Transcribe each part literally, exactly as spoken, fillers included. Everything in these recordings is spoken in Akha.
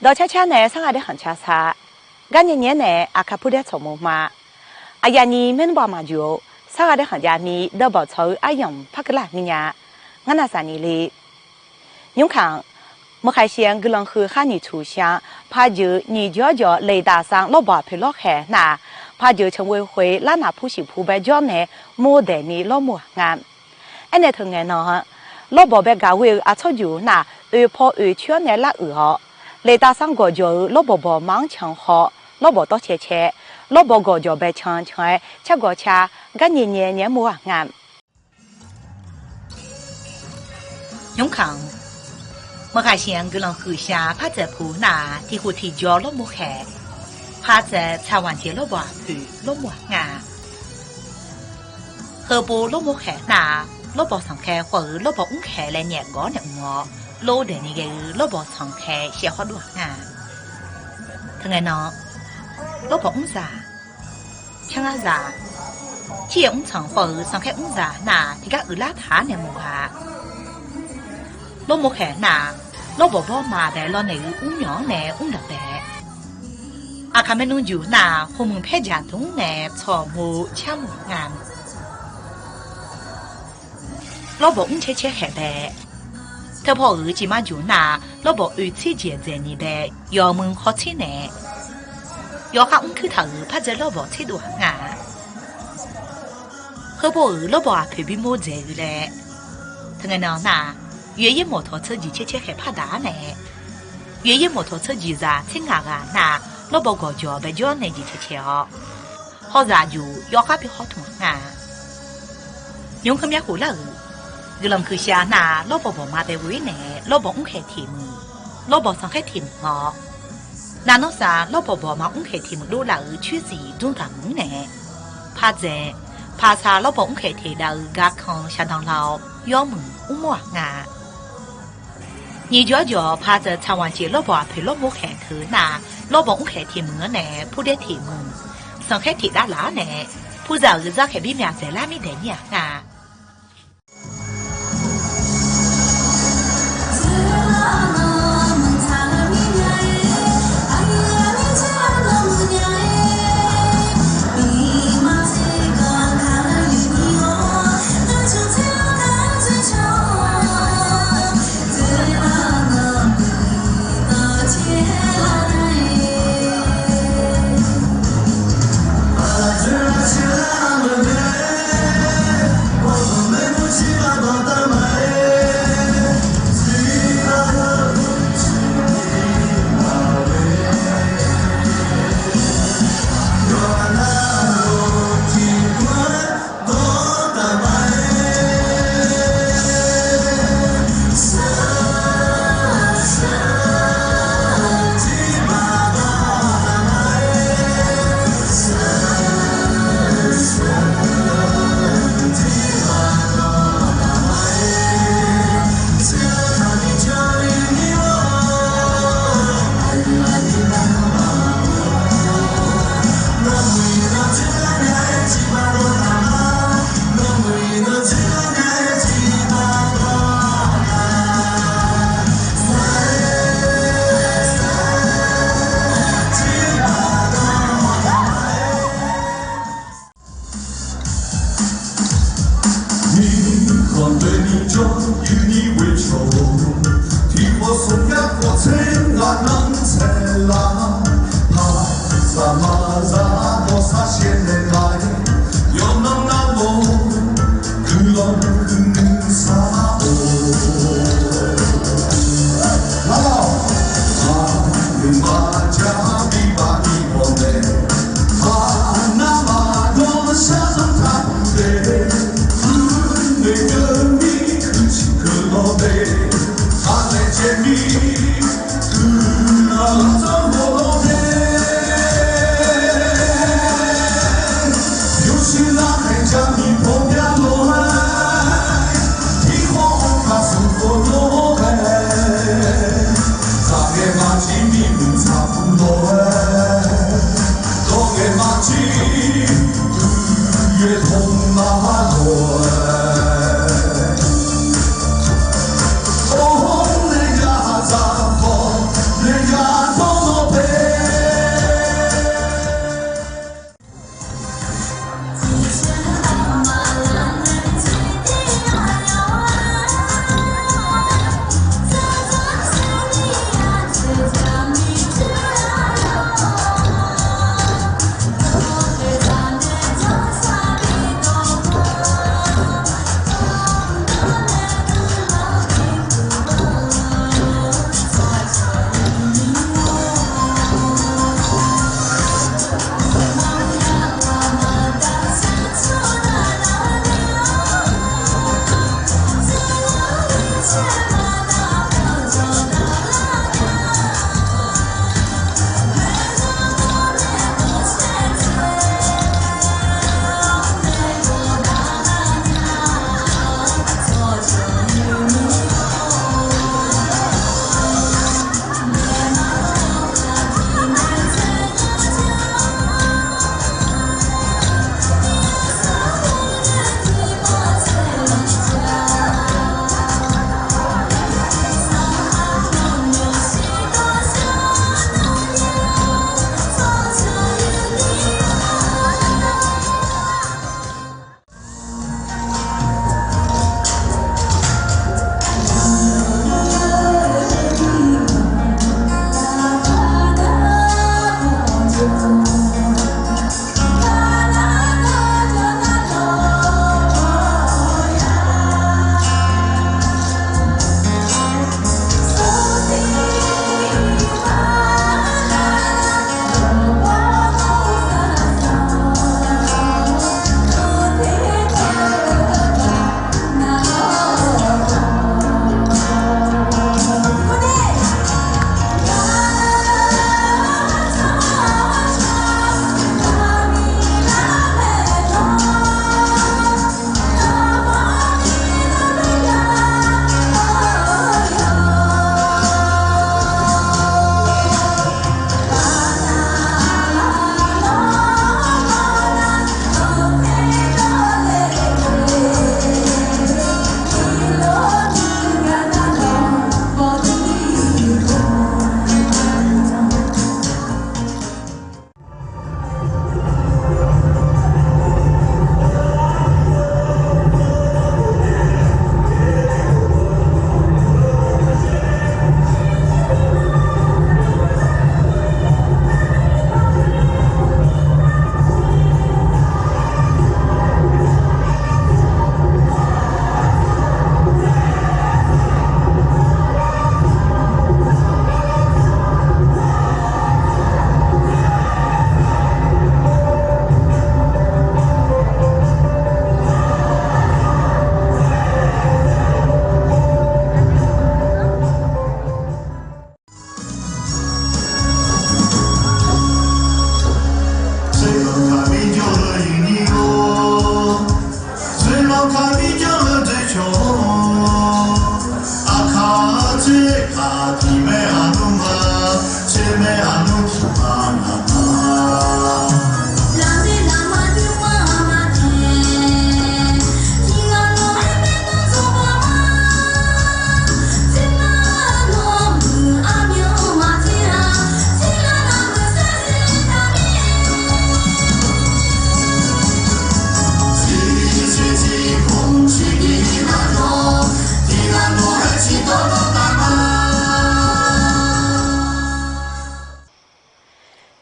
Dawq car car nae sarghaq daer khanq car sar. Garnyae nyae-aer nae Aqkaq purdaer tsawq mawr ma. Aqyawfni maernmr baw maqjuq-eu, sarghaq daer khanq jav mir dawrbawq tsawq-eu aryamq par keuvlar mir nya. Ngar navsaq ni le. Nymrkaq, meuqkhaq shiq-anr guiqlanq huiq khar nyiq tsuq shar, paq jeuq nyiq jawr jawq leqdaq sanr lawrbawq aqpoeq lawrkhaeq nar-aq, paq jeuq canqghoe khoeq larnaq pur shiq pur bae jawr nae mawr daeq ni lawrmur-aq nga. Aernaeq teu ngae nan-anr, lawrbawq bae gaq ghoe-eu aqtsawrjuq nar-aq, oeq paw oeq coer-anr nae lar uiq-awr, leqdaq sanr gawqjawq-eu lawrbawq bawqma-anr can haw, lawrbawq tawr cae cae, lawrbawq gawqjawq bae can can-aer car gawq car, garnyae nyae nyae-aer mur-aq nga. Nymrkaq-anr, meuqkhaq shiq-anr guiqlanq huiq shar par tsaev pu nar-aq, tiq khof tiq jawr lawrmur khaeq, par tsaev tsaqwanq jeq lawrbawq aqpoeq lawrmur-aq nga. Heupov lawrmur khaeq nar-aq, lawrbawq sanqkhae khawf-euq lawrbawq mrkhaeq laer nyaef gawr nae mr-awr, lor daeq ni ghae-eu lawrbawq sanqkhae shaev hawr dov-aq nga. Teu ngae nan, lawrbawq mrzaq, cangar zaq, ciryaeq mrtsanq khawf-euq sanqkhaer mrzaq nar-aq, tiqgar uiqlar taq-ar nae mr-a. Lawrmur khaeq nar-aq, lawrbawq bawrma bae lawrnaeq-eu mrmyawq-anr nae mr danqbae. Aqkaq maernmr juq nar-aq, khomuiq paer jaq dmr nae tsawq mo car mur nga. Lawrbawq mr caer caer khaeq bae. Teu paw-euq ciqma juq nar-aq, lawrbawq oeq tser jeq dzaeq ni bae, yawmuiq hawtser naeq, yawkhar mr kuir taq-euq par dzae lawrbawq tserdov-aq nga. Heupov-euq lawrbawq aqpoeq bimur dzaeq-eu laer, teu ngae nan nar-aq, yaeq yaer mawq tawq tseuq jeq caer caer khaeq par daq-ar nae, yaeq yaer mawq tawq tseuq jeq zaq tser ngaq ghaq nar-aq, lawrbawq gawqjawq bae jawr nae jeq cae cae-awr, hawzaq juq yawkhar bi hawtmq-aq nga. Nymq-mr kharmyar khof lar-euq guiqlanq kuiqsha nar-aq, lawrbawq bawqma bae ghoe-ir nae lawrbawq mrkhaeq tiq muiq, lawrbawq sanqkhaer tiq muiq-awr, navnanr sar lawrbawq bawqma mrkhaeq tiq muiq dovlaf-euq coer siq dmr taq muiq-anr nae, par dzae, paqsaq lawrbawq mrkhaeq tiq dav-eu garkan shaqdan lar-awr yawmuiq mrmur-aq nga. Nyiq jawr jawq paq dzaeq tsaqwanq jeq lawrbawq aqpoeq lawrmur khaeq teu nar-aq, lawrbawq mrkhaeq tiq muiq-anr nae purdaer tiq muiq, sanqkhaer tiq dav laf-ar nae, purzaq-euq zarkhaeq bir myaq dzaeqlar mir daeq mir-aq nga.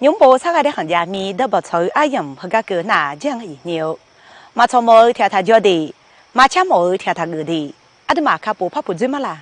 Nymr pov sarghaq daer khanqjav mir dawrbawq tsawq-eu aryamq heugar keuv nar-aq, janr-anr iqnyir-eu, maqtsawq mawf-eu tiqghaq taq jawr de, maqcar mawf-eu tiqghaq taq geuf de, aqduimaf ka pov par pov dzoer ma laq.